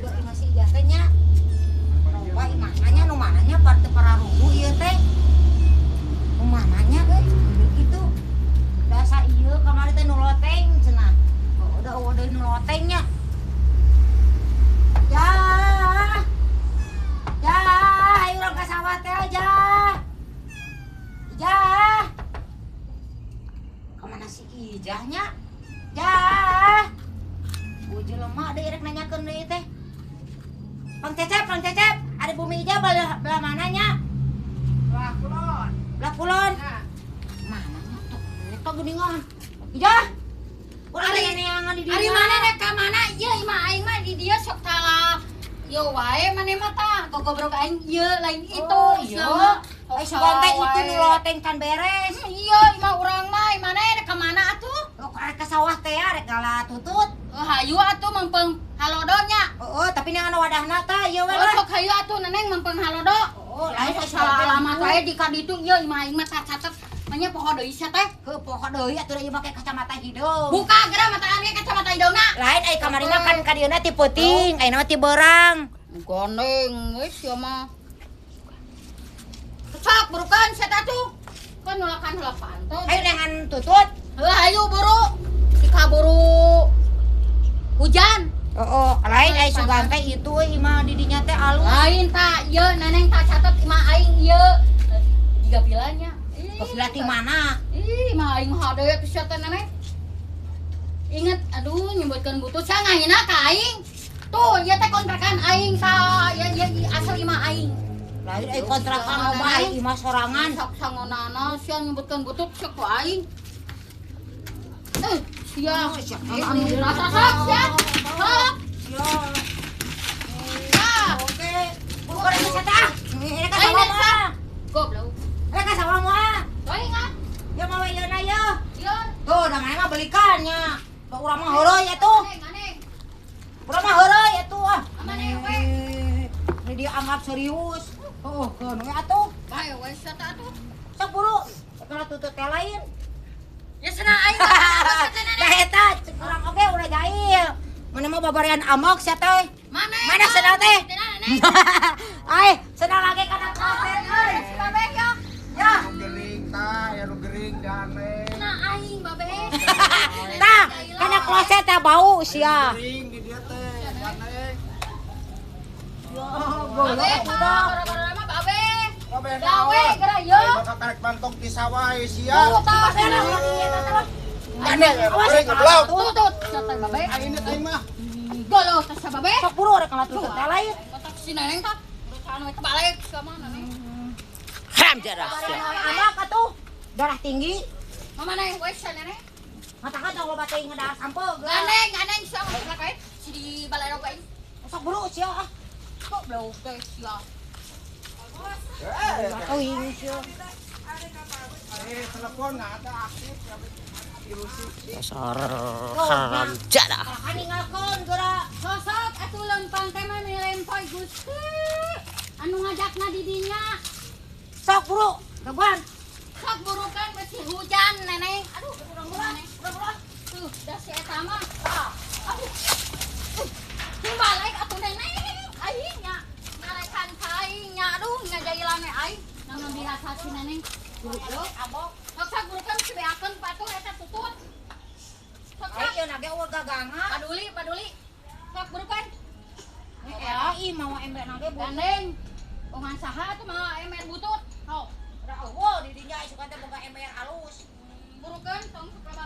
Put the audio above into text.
ieu masih ijah teh nya. Loba imahnya nu mananya parte pararugu ieu teh. Nu mananya euy kitu. Dasa ieu kamari teh nu loteng cenah. Oh, udah eueuh deui nu loteng nya. Ya. Ya, ayo urang ka sawah teh aja. Ya. Kemana si Ijahnya? Ya. Jelema deui rek nanyakeun deui teh. Pang Cecep, ada bumi Ijah belah mananya? Belah kulon. Belah kulon. Mana nya tuh? Eta geuningan. Ijah. Urang neangan di dieu. Ari mana rek ka mana? Ieu imah aing mah di dieu sok salah. Yo wae maneh mah tah, gogobrok aing ieu lain itu. Iya. Ai sugan teh itu nu loteng can beres. Iya, imah urang mah, maneh rek ka mana atuh? Oh, rek ka sawah teh rek ngala tutut. Oh, hayu atuh mempeng halodo nya. Oh, tapi neangan wadahna tah ieu we lah. Oh, sok hayu atuh neneng mempeng halodo. Oh, lain sok salah alamat wae di ka ditu ieu imah aing mah catet. Manya poho deui sia teh. Heuh, poho deui atuh ieu make kacamata hideung. Buka geura mata aing kacamata hideungna. Lain ai kamari mah kan ka dieuna ti peuting, ayeuna mah ti beurang. Gandeng geus sia mah. Sok burukan sia teh atuh. Kan nulakan heula panto. Hayu neangan tutut. Heuh, hayu buru. Dikaburu hujan. Oh, lain ai sugan teh itu euy imah di dinya teh alus. Lain tah ieu neneng tah catet imah aing ieu. Jiga pilanya. Vila ti mana? Ih, imah aing mah hade atuh sia teh neneng. Ingat, aduh nyebutkeun butut sia ngahina ka aing. Tuh, ieu teh kontrakan aing tah, ieu ieu asal imah aing. Lain ai kontrakan loba ai imah sorangan. Sok sangonana sia nyebutkeun butut sia ku aing. Sia, rasa sok sia. Sok. Sia. Oke. Bukan bisa teh. Ini ka sawah mah. Goblok. Rek ka sawah mah. Teuing ah. Ya mawa ieuna ye. Ieu. Tuh, da maneh mah belikan nya. Da urang mah heureuy atuh. Urang mah heureuy atuh ah. Maneh we. Ini dia anggap serius. Oh, keun we atuh. Bae we sia teh atuh. Sok buru. Kana tutut teh lain. Ya cenah aing mah Dah eta cek urang oge ulah jahil. Maneh mah babarian amok sia teh. Mana sendal teh? Ai, sendal lagi kana kloset euy. Si babeh ya. Ya. Gering tah, ya nu gering gane. Nah aing babeh. Tah, kana kloset teh bau sia. Gering di dieu teh, gane. Ya, goblok tah, gara-gara mah babeh. Babeh gawe geura ieu. Aing bakal karek mantong ti sawah sia. Tuh tah, Gane, gering goblok. Tutut sia teh babeh. Aing aing mah. Goloh teh sia babeh. Sok buru rek kana tutut teh lain. Kotak si neneng tah. Urusan we balik sia mah neneng. Haram jadah. Amak atuh. Darah tinggi. Mama neng we sia neneng. Matakan tong loba teuing ngadahar sampeu. Ganeng, ganeng sia mah kae. Si di balai aing. Sok buru sia ah. Goblok teh sia. Teuing sia. Telepon nggak ada aktif. Dasar haram jadah. Kan ninggalkeun geura. Sosok atuh lempang teh mah nilempoy Gusti. Anu ngajakna di dinya. Sok buru, gangguan. Sok buru kan besi hujan neneng. Aduh, urang urang. Tuh, dah si eta mah. Aduh. Tuh balik atuh neneng. Aing nya narekan ka aing nya. Aduh, ngajailan we aing. Namun biasa si neneng. Goblok, abok. Sok sok buru kan si beakeun patuh eta tutut. Sok sok. Aing ieu nage eueuh gagangan. Paduli, paduli. Sok buru kan. Eh, ih mau ember nage bu. Gandeng. Oman saha atuh mau ember butut. Oh, da eueuh di dinya suka teh boga ember alus. Burukeun.